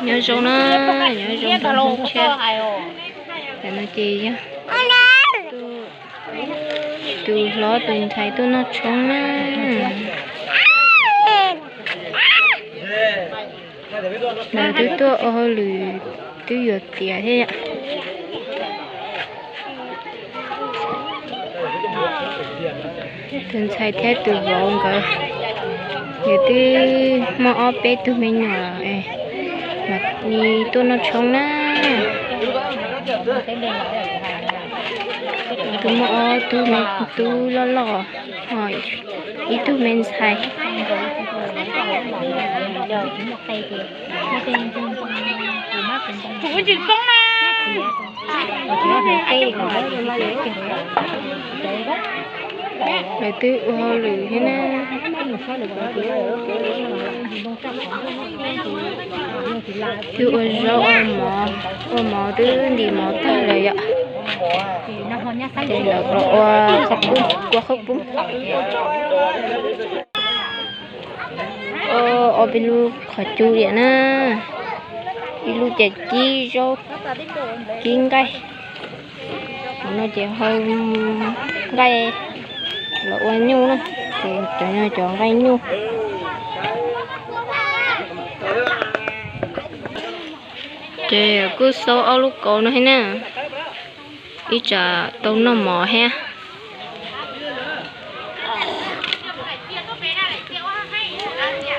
Nyob zoo na, nyob zoo rau ib tsoom tshiab. Tam no ces yog tus hlob tus ntxhais tuaj noj tshoob na. Lawv twb tuaj ua hauj lwm twb yuav tiav thiab yom. Tus ntxhais thiab tus vauv nkawd, nkawd twb muaj ob peb tug me nyuam mas tuaj noj tshoob na. Twb muaj ob tug me tub loj loj, ib tug me ntxhais. Lawv twb ua hauj lwm thiab na. Twb ua zaub ua mov, ua mov twb ntim mov tag lawm yom. Ces lawv los ua qhov pub, kua qhauj pub. Ob peb lub qhov cub liam na, ib lub ces kib zaub, kib nqaij. Qhov no ces hau nqaij los ua nyuj na, ces cov no cov nqaij nyuj. Ces kuj xaub ob lub kaus no thiab na, ib tsam tau noj mov thiab.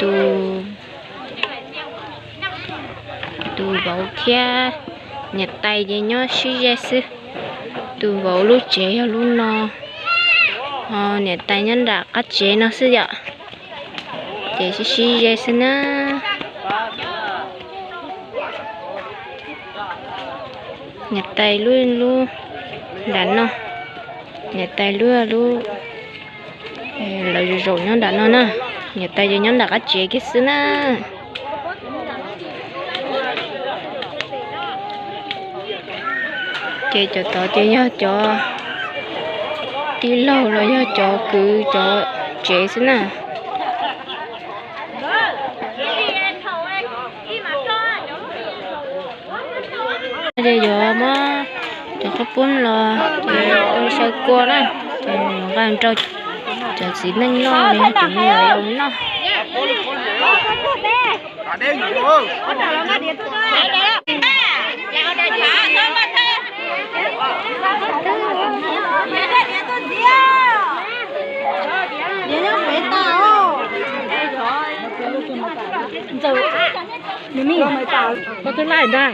Tus, tus vauv thiab niam tais ces nyob sib ze xwb. Tus vauv lub tsev yog lub no, ho niam tais nyob nram qab tsev no xwb yom. Ces sib sib ze xwb na. Niam tais lub, lub nram no, niam tais lub, lub, lawv zaum zaum nyob nram no na. Niam tais ces nyob nram qab tsev kiag xwb na. Ces cov tod ces yog cov tij laug los yog cov kwv cov tsev xwb na. Ces yuav muab cov qhaub poob los ces ua xyaw kua na, ces nqa rau cov txiv neej noj, cov me nyuam yaus noj. Koj twb laij ntag.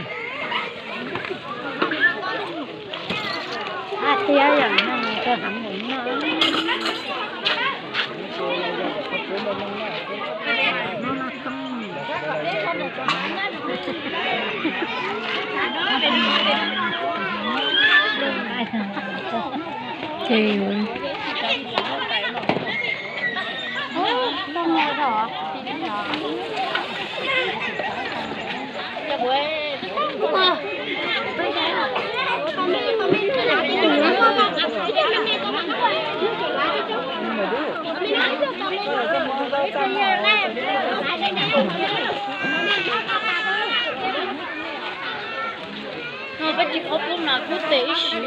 Ces peb tsis qhov pub mas kub tes ib sim.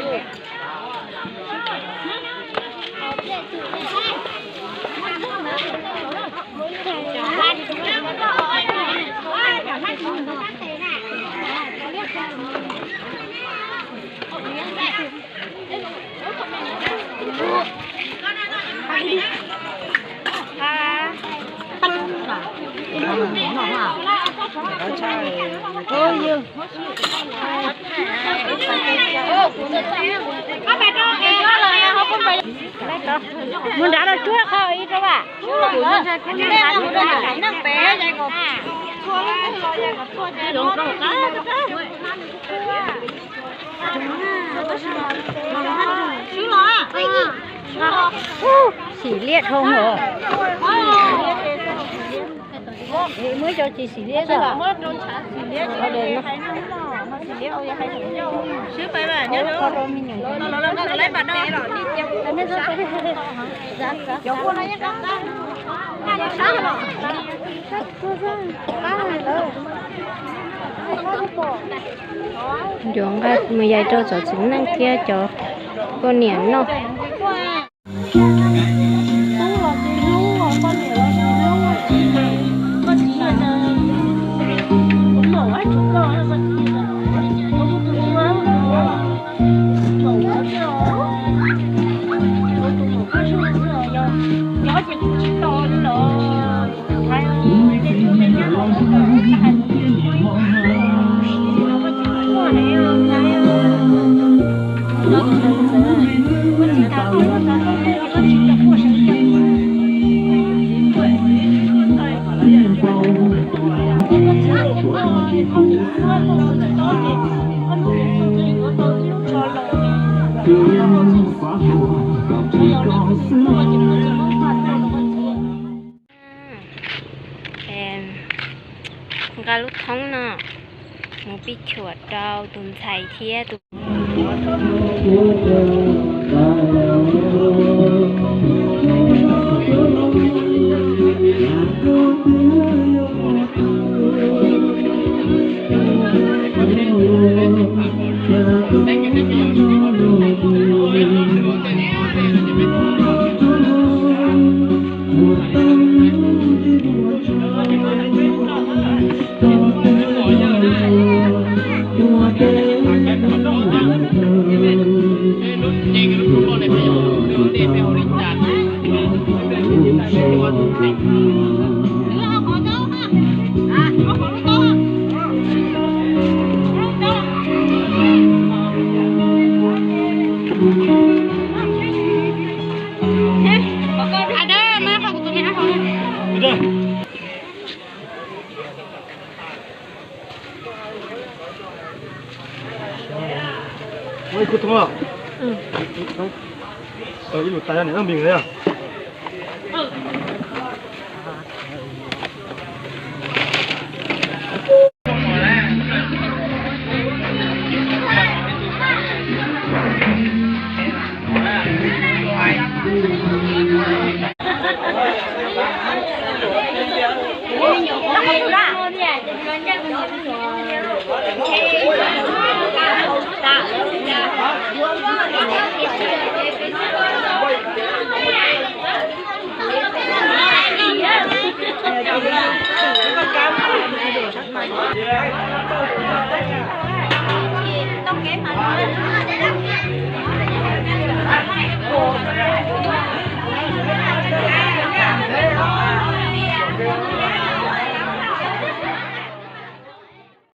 Mus nrad los tsuag qhov ib rau as. Xim liab dhau os. Muab cov tsis xim liab os. Yuav nqa mus yais rau cov txiv neej thiab cov poj niam noj. Nqa lub thoob no mus pij chua rau tus ntxhais thiab tus Ib lub thoob los? Ib lub tais niam noj npis li os.